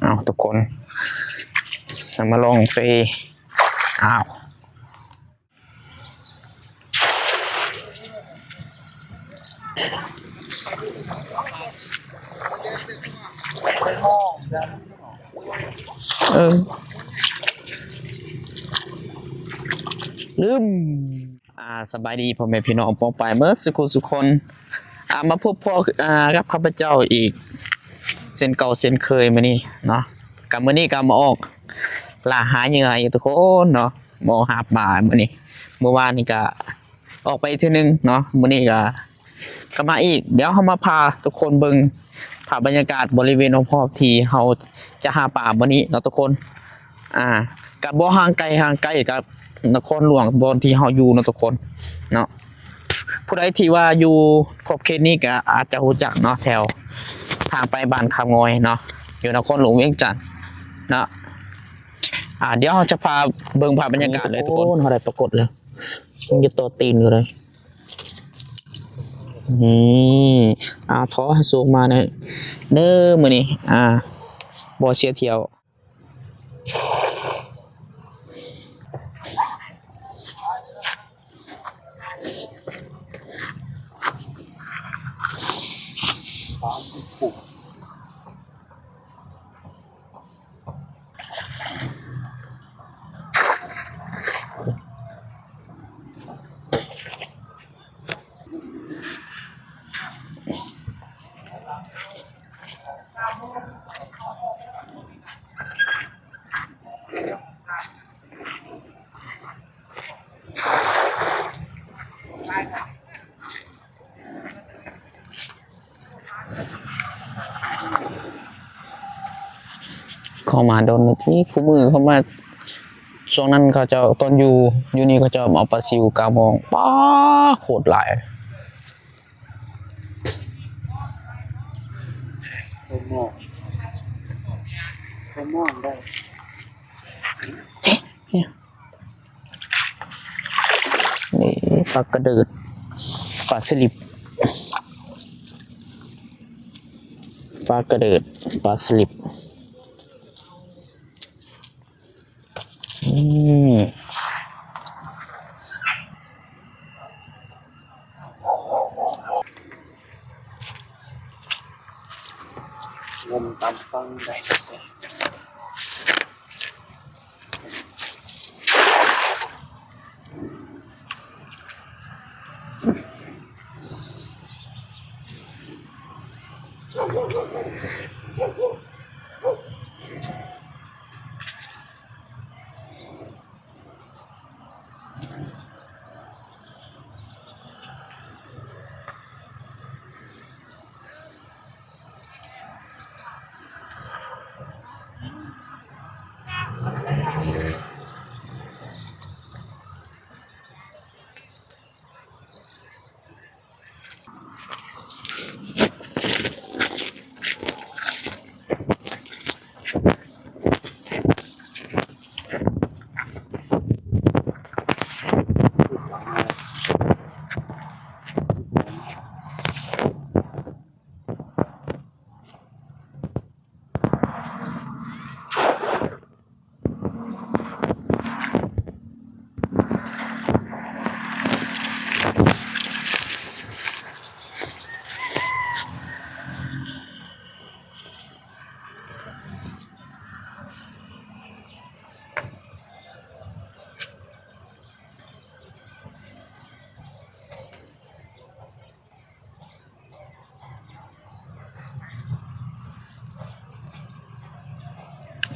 ເອົາ ທຸກຄົນ ເຮົາມາລອງໄປ ອ້າວ ເອີ ລືມ. ອ່າ ສະບາຍດີພໍ່ແມ່ພີ່ນ້ອງປ້ອງປາຍເໝິດສູ່ຄົນສູ່ຄົນ. ອ່າ ມາພົບພໍ້ ອ່າ ກັບຂ້າພະເຈົ້າອີກເຊັ່ນເກົ່າເຊັ່ນເຄີຍມື້ນີ້ເນາະ. ກະມື້ນີ້ກະມາອອກລ່າຫາເຫຍື່ອອີກທຸກຄົນເນາະ, ມາອອກຫາປາມື້ນີ້. ມື້ວານນີ້ກະອອກໄປເທື່ອໜຶ່ງເນາະ, ມື້ນີ້ກະ ກັບມາອີກ. ດຽວເຮົາມາພາທຸກຄົນເບິ່ງພາບບັນຍາກາດບໍລິເວນຮອບໆທີ່ເຮົາຈະຫາປາມື້ນີ້ເນາະທຸກຄົນ. ອ່າ ກະບໍ່ຫ່າງໄກ ຫ່າງໄກກັບນະຄອນຫຼວງບ່ອນທີ່ເຮົາຢູ່ເນາະທຸກຄົນເນາະ. ຜູ້ໃດທີ່ວ່າຢູ່ຂອບເຂດນີ້ກະອາດຈະຮູ້ຈັກເນາະ, ແຖວທາງໄປບ້ານຄຳງອຍເນາະ, ຢູ່ນະຄອນຫຼວງວຽງຈັນເນາະ. ອ່າ ດຽວເຮົາຈະພາເບິ່ງພາບບັນຍາກາດເລີຍທຸກຄົນ. ໂອ້ ເຮົາໄດ້ປາກົດແລ້ວ, ຍັງຈະຕໍ່ຕີນຢູ່ເລີຍ. ນີ້ ອ່າ ຂໍໃຫ້ໂຊກມາແດ່ເດີມື້ນີ້. ອ່າ ບໍ່ເສຍທ່ຽວ. ເຂົ້າມາດົນນີ້ ຄູ່ມື້ເຂົ້າມາ ຊ່ວງນັ້ນເຂົາເຈົ້າ ຕອນຢູ່ ຢູ່ນີ້ເຂົາເຈົ້າເອົາປາຊິວກາມອງ ປາ ໂຄດຫຼາຍ. ເຂົ້າມອງ ເຂົ້າມອງໄດ້ ເອະ ນີ້ ປາກະເດີດ ປາສະລິບ ປາກະເດີດ ປາສະລິບ. ອືມ ງົມຕາມຝັ່ງໄດ້.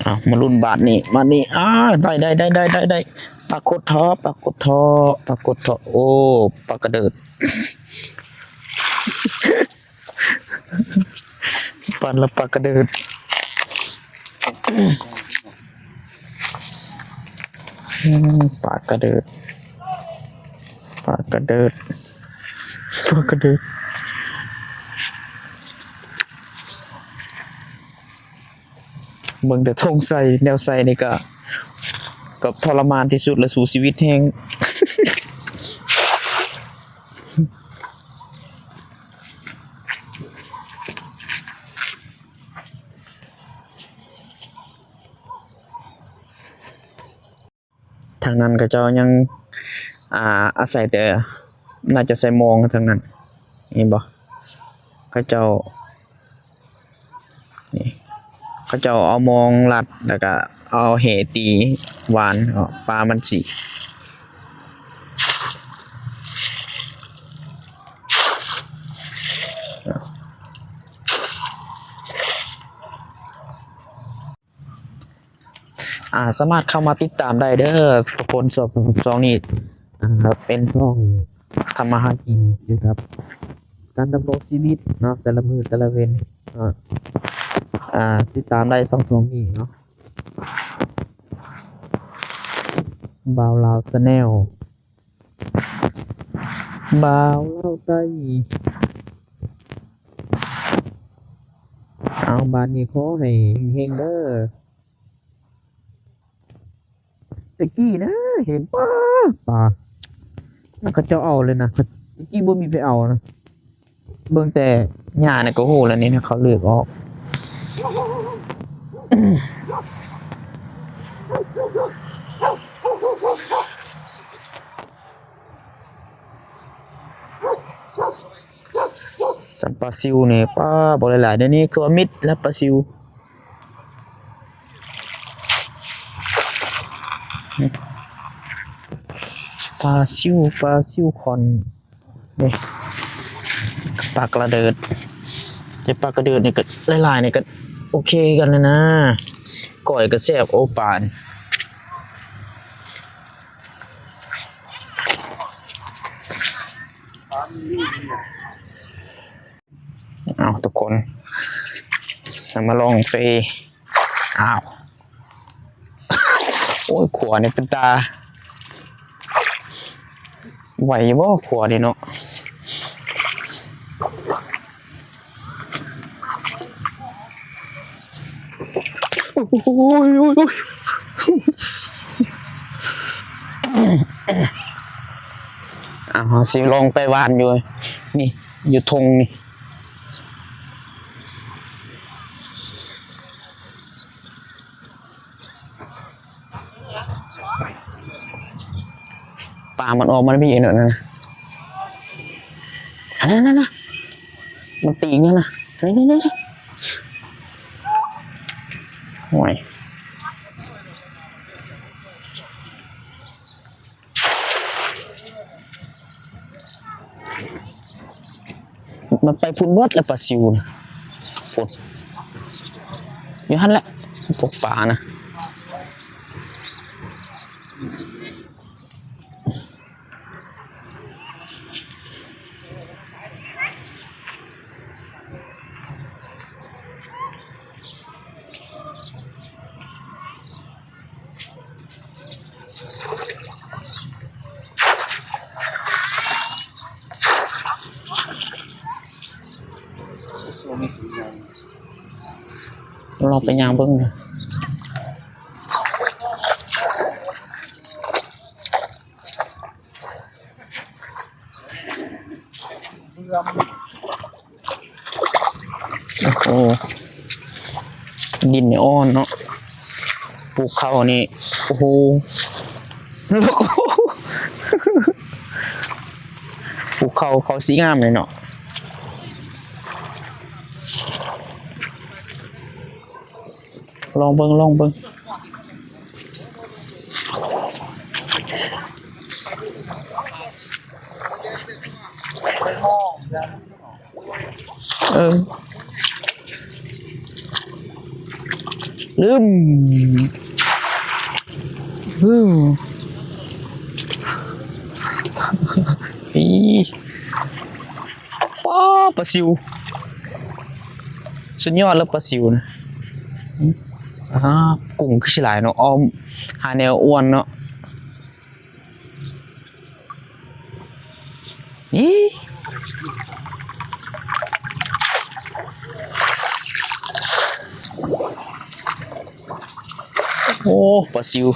ເອົາ ມາລຸ້ນບາດນີ້ ບາດນີ້ ອາ ໄດ້ ໄດ້ ໄດ້ ປາກົດເທາະ ປາກົດເທາະ ປາກົດເທາະ ໂອ້ ປາກະເດີດ ປານລະປາກະເດີດ ອືມ ປາກະເດີດ ປາກະເດີດ ປາກະເດີດ ເບິ່ງແຕ່ທົ່ງໃສ່ ແນວໃສ່ນີ້ກະ ກະທໍລະມານທີ່ສຸດລະ ສູ້ຊີວິດແຮງ. ອ ທາງນັ້ນເຂົາເຈົ້າຍັງ ອ່າ ອາໄສແຕ່ ໜ້າຈະໃສ່ມອງທາງນັ້ນ ເຫັນບໍ່? ເຂົາເຈົ້າ ນີ້ ເຂົາເຈົ້າເອົາມອງລັດ ແລ້ວກະເອົາແຫຕີຫວ່ານ ປາມັນຊິ ອ່າ ສາມາດເຂົ້າມາຕິດຕາມໄດ້ເດີທຸກຄົນ. ຊ່ອງ ຊ່ອງນີ້ ອ່າ ເປັນຊ່ອງທຳມາຫາກິນກ່ຽວກັບການດຳລົງຊີວິດເນາະ ແຕ່ລະມື້ແຕ່ລະເວັນເນາະ. ອ່າ ຕິດຕາມໄດ້ຊ່ອງ ຊ່ອງນີ້ເນາະ ບ່າວລາວແຊນແນວ ບ່າວລາວໃຕ້. ເອົາ ບາດນີ້ຂໍໃຫ້ເຮັງໆເດີ. ແຕ່ກີ້ນະ ເຫັນປາ ປາ ເຂົາເຈົ້າເອົາເລີຍນະ ແຕ່ກີ້ບໍ່ມີໃຜເອົານະ. ເບິ່ງແຕ່ຫຍ້ານີ້ກໍຮູ້ແລ້ວນີ້ນະ ເຂົາເລືອກອອກ. ສ່ຳປາຊິວນີ້ ປາ ບໍ່ຫຼາຍໆ ດຽວນີ້ຄືວ່າມິດແລ້ວປາຊິວ. ປາຊິວ ປາຊິວຄອນເດ້ ປາກະເດີດ. ແຕ່ປາກະເດີດນີ້ກໍຫຼາຍໆ ນີ້ກໍໂອເຄຄືກັນນະ ກ້ອຍກໍແຊບ. ໂອ້ ປານ ເອົາ ທຸກຄົນ ເຮົາມາລອງໄປ ອ້າວ ໂອ້ຍ ຂົວນີ້ເປັນຕາໄຫວຢູ່ບໍ່ ຂົວນີ້ເນາະ? ໂອ້ຍ ໂອ້ຍ ໂອ້ຍ ເອົາ ເຮົາຊິລອງໄປຫວ່ານຢູ່ນີ້ ຢູ່ທົ່ງນີ້. ປາມັນອອກມາແບບນີ້ເນາະ ນັ້ນນະ ນັ້ນໆ ມັນຕີງຫັ້ນນະ ນີ້ໆ ໂອ້ຍ. ມັນໄປພຸ້ນເບິດແລ້ວປາຊິວນະ ພຸ້ນ ຢູ່ຫັ້ນແຫຼະ ພວກປານະ. ລອງໄປຍ່າງເບິ່ງເດີ. ໂອ້ໂຫ ດິນນີ້ອ່ອນເນາະ ປູກເຂົ້ານີ້ ໂອ້ໂຫ ປູກເຂົ້າ ເຂົ້າສີງາມເລີຍເນາະ. ລອງເບິ່ງ ລອງເບິ່ງ ເອີ ລືມ ລືມ ອີ ປາ ປາຊິວ ສຸດຍອດເລີຍປາຊິວນະ. ອາ ກຸ້ງຄືຊິຫຼາຍເນາະ ອ້ອມຫາແນວອ້ວນເນາະ. ອີ ໂອ້ ປາຊິວ.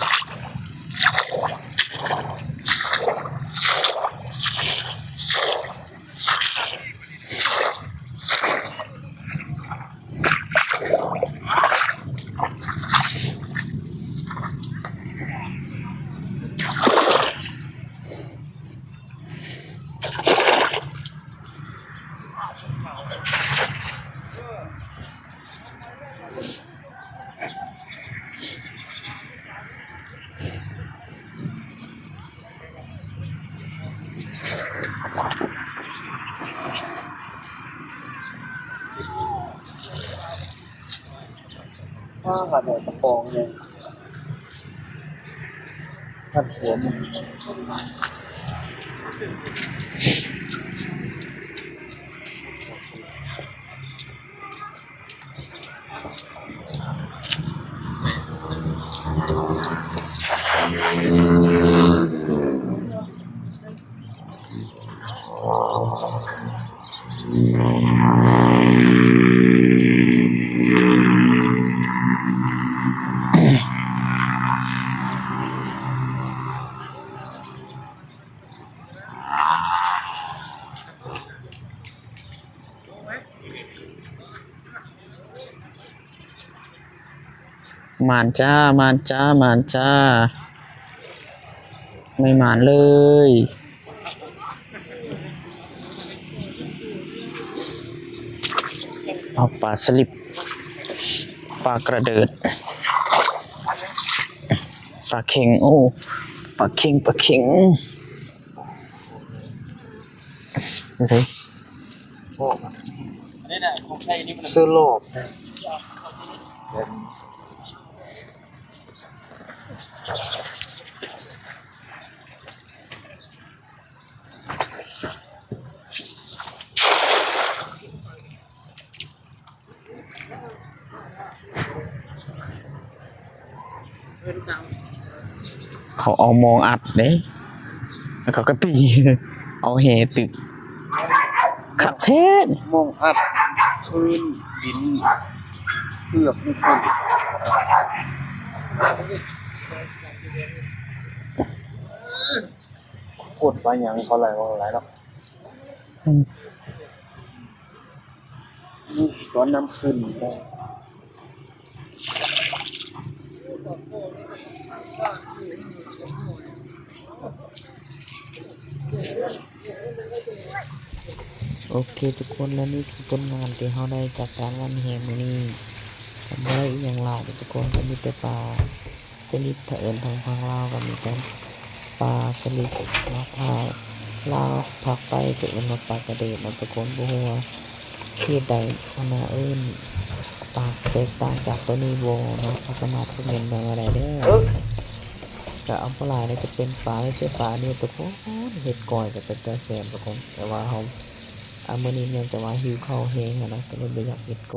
ໂ ອ້າວ ກະປ໋ອງໃຫຍ່ ຄັນເຫັນ. ໝານຈ້າ ໝານຈ້າ ໝານຈ້າ ໄມ່ໝານເລີຍ. ເອົາປາສະລິດ ປາກະເດີດ ປາເຂັງ ໂອ້ ປາເຂັງ ປາເຂັງ. ຢູ່ໃສ? ເສື້ອຫຼອບ. ເຂົາເອົາມອງອັດເດ້ ແລ້ວເຂົາກະຕີ ເອົາແຫຕຶກ ຄັກແທ້. ມອງອັດພື້ນດິນເກືອບນີ້ພຸ້ນ. ໂຄດປາຫຍັງເຂົາໄຫຼມາຫຼາຍເນາະ. ອືມ ນີ້ຕອນນ້ຳຂຶ້ນ. ໂອເຄທຸກຄົນ ແລະນີ້ຄືຜົນງານທີ່ເຮົາໄດ້ຈາກການຫວ່ານແຫມື້ນີ້. ກະບໍ່ໄດ້ອີ່ຫຍັງຫຼາຍເດ້ທຸກຄົນ ກະມີແຕ່ປາສະລິດ ຖ້າເອີ້ນທາງຝັ່ງລາວກະມີແຕ່ປາສະລິດເນາະ ຖ້າລາວພາກໃຕ້ກະເອີ້ນວ່າປາກະເດີດເນາະທຸກຄົນ. ບໍ່ຮູ້ວ່າເຂດໃດອັນນ່າເອີ້ນປາແຕກຕ່າງຈາກໂຕນີ້ບໍ່ເນາະ ກະສາມາດຄອມເມັນເບິ່ງມາໄດ້ເດີ. ກະເອົາບໍ່ຫຼາຍເດີ ຈະເປັນປາ ແຕ່ປານີ້ທຸກຄົນ ເຮັດກ້ອຍກະເປັນຕາແຊບທຸກຄົນ ແຕ່ວ່າເຮົາ ອາ ມື້ນີ້ເນື່ອງຈາກວ່າຫິວເຂົ້າແຮງຫັ້ນນະ ກະເລີຍບໍ່ຢາກເຮັດກ້ອຍ.